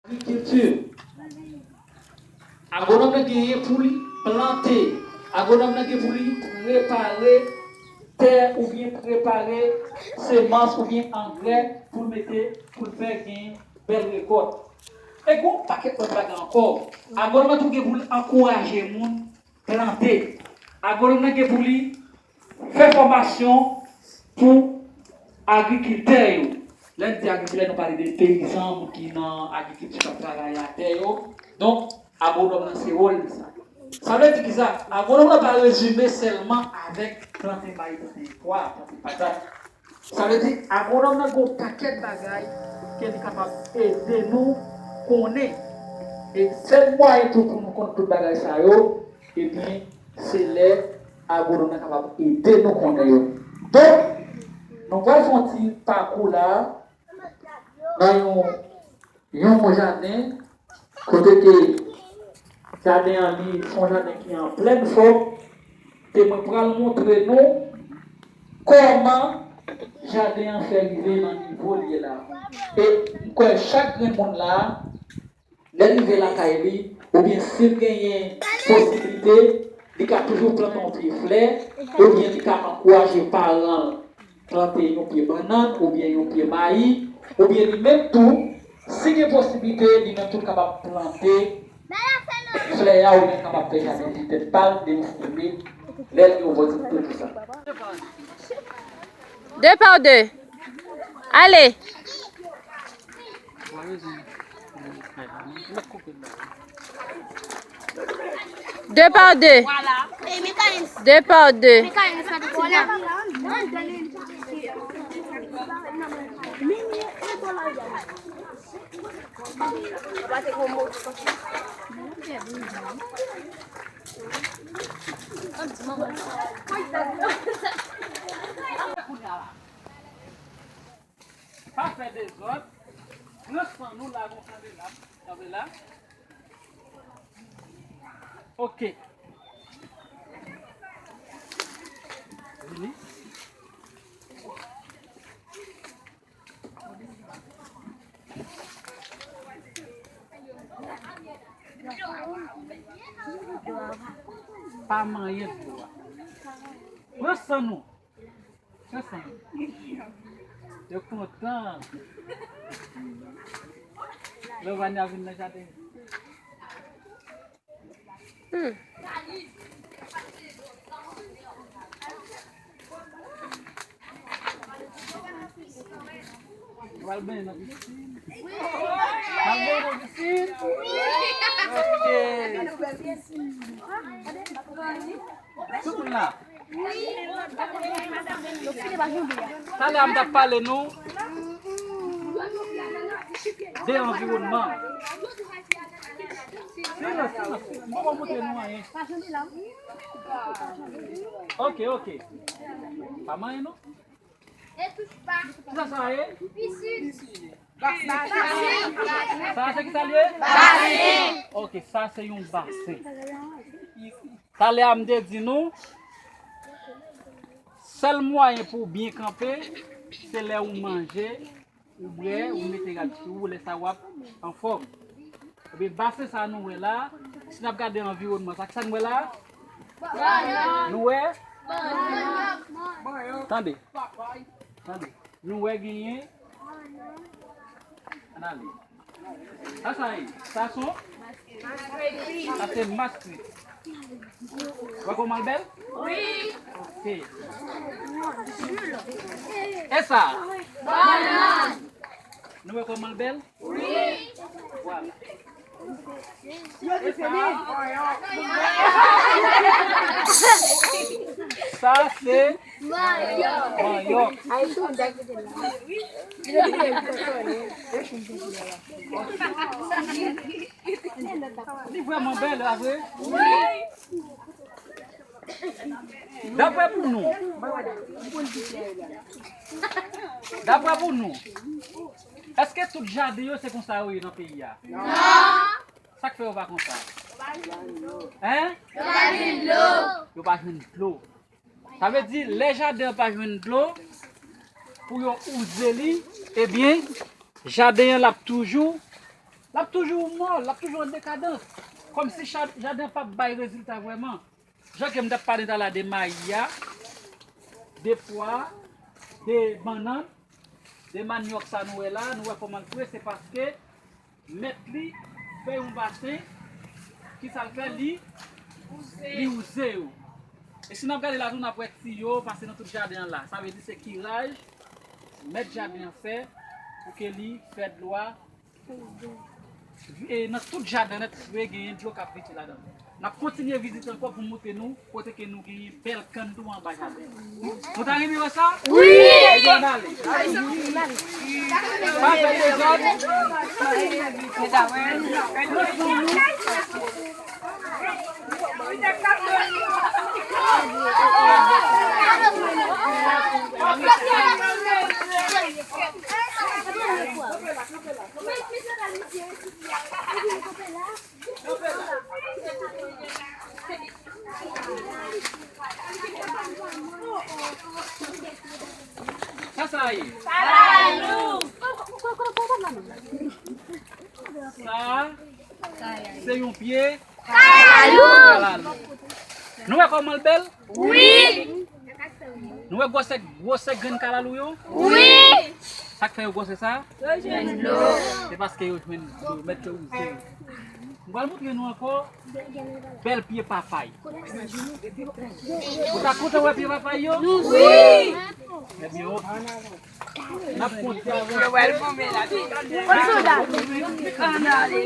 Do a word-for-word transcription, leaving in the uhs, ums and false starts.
Agrikilti. Agwonòm nan genyen pou li plante. Agwonòm nan gen pou li prepare tè oubyen prepare semans oubyen angrè pou l mete, pou l fè gen bèl rekòt. E gen yon pakèt lòt bagay ankò. Agwonòm nan tou gen pou l ankouraje moun plante. Agwonòm nan gen pou li fè fòmasyon pou agrikiltè yo. Lè n di agrikiltè, nou pale de peyizan, moun ki nan agrikilti, k ap travay atè yo. Donk, agwonòm nan se wòl li sa. Sa vle di kisa? Agwonòm nan pa rezime sèlman avèk plante mayi, plante pwa, plante patat. Sa vle di, agwonòm nan gen yon pakèt bagay ke li kapab ede nou konnen. E sèl mwayen tou pou nou konn tout bagay sa yo, ebyen, se lè agwonòm nan kapab ede nou konnen yo. Donk, nou pral fè yon ti pakou la, nan yon, yon jaden, kote ke jaden an li se yon jaden ki an plèn fòm, ke mwen pral montre nou kòman jaden an fè rive nan nivo l ye la. E m kwè chak grenn moun la, lè l rive lakay li, oubyen si l genyen posiblite, li ka toujou plante yon pye flè, oubyen li ka ankouraje paran l plante yon pye bannann, oubyen yon pye mayi, oubyen li menm tou, si gen posiblite, li menm tou l kapab plante flè a, oubyen l kapab fè jaden li tèt pa l, depi l fini, lè l gen opòtinite pou sa. Deux par deux. Allez. Deux par deux. Deux par deux. Pa fè dezòd. Pran san nou, lave yon kandela. Kanpe la. Ok. Vini. Pa manyen dlo a. Pran san nou. Pran san nou. Yo kontan. Lovania vin nan jaden. Hmm. Pral benyen nan pisin. Pral benyen nan pisin. Ok. Tout moun la. Talè a m t ap pale nou de anviwònman. Silans, silans. M poko montre nou anyen. Ok, ok. Pa manyen non. Kisa sa ye? Sa se kisa l ye? Basen. Ok, sa se yon basen. Talè a m te di nou, sèl mwayen pou w byen kanpe, se lè ou manje, ou bwè, ou mete rad sou ou, lè sa w ap anfòm. Ebyen, basen sa a nou wè la, si n ap gade anviwònman sa, kisa n wè la? Nou wè? Tande. Tande. Nou wè genyen. Ann ale. Sa sa ye? Sa son? Sa se maskrit. Wè kòman l bèl? Wi. Ok. E sa? Bannann. Nou wè kòman l bèl? Wi. Vwala. Sa se manyòk. Li vrèman bèl, pa vre? Daprè pou nou, daprè pou nou, èske tout jaden yo se konsa yo ye nan peyi a? Non. Sa k fè yo pa konsa? Hein? Yo pa jwenn dlo. Yo pa jwenn dlo. Sa vle di, lè jaden an pa jwenn dlo, pou yo wouze li, ebyen, jaden an l ap toujou L ap toujou mò, l ap toujou an dekadans. Kòmsi cha- jaden an p ap bay rezilta vrèman. Jan ke m t ap pale talè de mayi a, de pwa, de bannann, de manyòk sa nou wè la, nou wè kòman l fre, se paske mèt li fè yon basen, ki sa l fè? Li, li wouze yo. E si n ap gade la tou, n ap wè tiyo pase nan tout jaden an la. Sa vle di se kiraj mèt jaden an fè pou ke li fè dlo a e nan tout jaden nèt, vre genyen dlo k ap vite ladan l. N ap kontinye vizite ankò pou montre nou kote ke nou genyen bèl kann tou anba jaden. Nou ta renmen wè sa? Wi! Ebyen, n ale. Pa fè dezòd. Sa sa ye? Sa se yon pye kalalou. Nou wè kòman l bèl? Wi. Nou wè gwosè, gwosè grenn kalalou yo? Wi. Sa k fè yo gwosè sa? Yo jwenn dlo. Se paske yo jwenn dlo, mèt yo wouze yo. M pral montre nou ankò bèl pye papay. Ou ta kontan wè pye papay yo? Wi. Ebyen, ok. N ap konte avè. Yo wè l goumen la. Ann ale.